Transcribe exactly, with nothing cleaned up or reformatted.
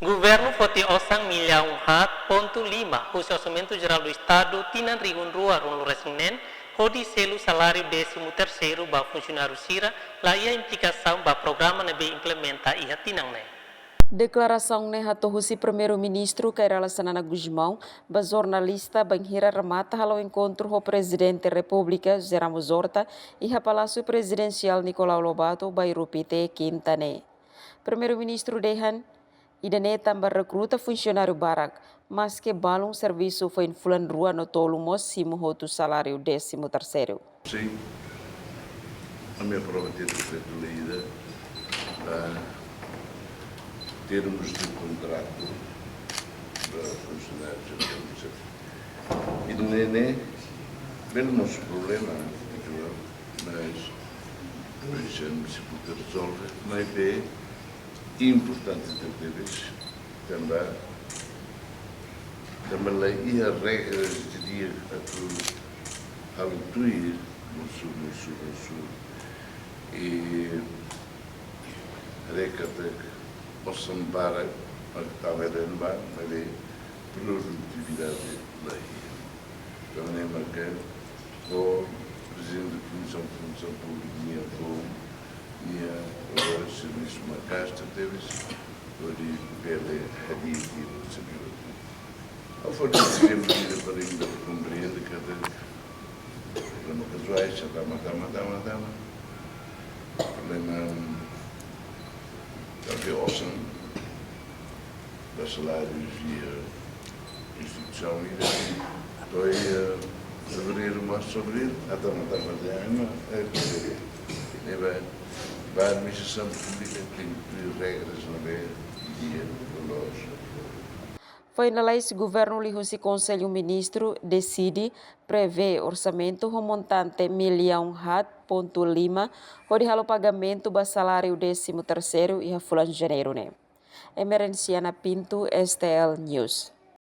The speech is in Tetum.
Governu foti osan millaun haat pontu lima husi Orsamentu Jerál do Estadu tinan rihun rua ruanulu resin neen, hodi selu saláriu désimu terseiru ba funsionáriu sira, la iha implikasaun ba programa ne'ebé implementa iha tinan ne'e. Deklarasaun ne'e hato'o husi Primeiru-Ministru Kay Rala Xanana Gusmão ba jornalista bainhira remata halo enkontru ho Prezidente Repúblika José Ramos Horta iha Palásiu Prezidensiál Nicolau Lobato, Bairru Pité, Kinta ne'e. Primeiru-Ministru dehan, ida-ne'e tanba rekruta funsionáriu barak, maske balun servisu foin fulan rua no tolu mós simu hotu saláriu désimu terseiru. Sim, a minha prova ter feito lida a termos de contrato para funcionários da Polícia. E nem, nem, bem, o nosso problema, né? Mas, por isso, se puder resolver, mas é importante ter vez também, também lá e as regras de dia a tu, a tu ir, no sul, no sul, no sul. E rekatek osan barak, mak tama den ba, maibé produtividade la iha. Tanba ne'e mak, o Prezidente da Komisaun Funsaun Públika nia, nia, agora servisu maka'as tebes, hodi bele hadi'a tiha servisu. Ha'u fó dezembru, para ainda komprende que até problema kazuais, tama, tama, tama, tama. Problema, hum, tanba osan, ba salárius iha, eh, instituisaun ida, to'o, eh, fevereiru, marsu, abríl, tama, tama, tama, eh, eh, ba, ba administrasaun públika, tem regras, não é? Dia, loja. Foin lalais, Governu liuhusi Konsellu Ministru deside prevee orsamentu ho montante millaun haat pontu lima hodi halo pagamentu ba saláriu désimu terseiru iha fulan Janeiru ne'e. Emerenciana Pinto, S T L News.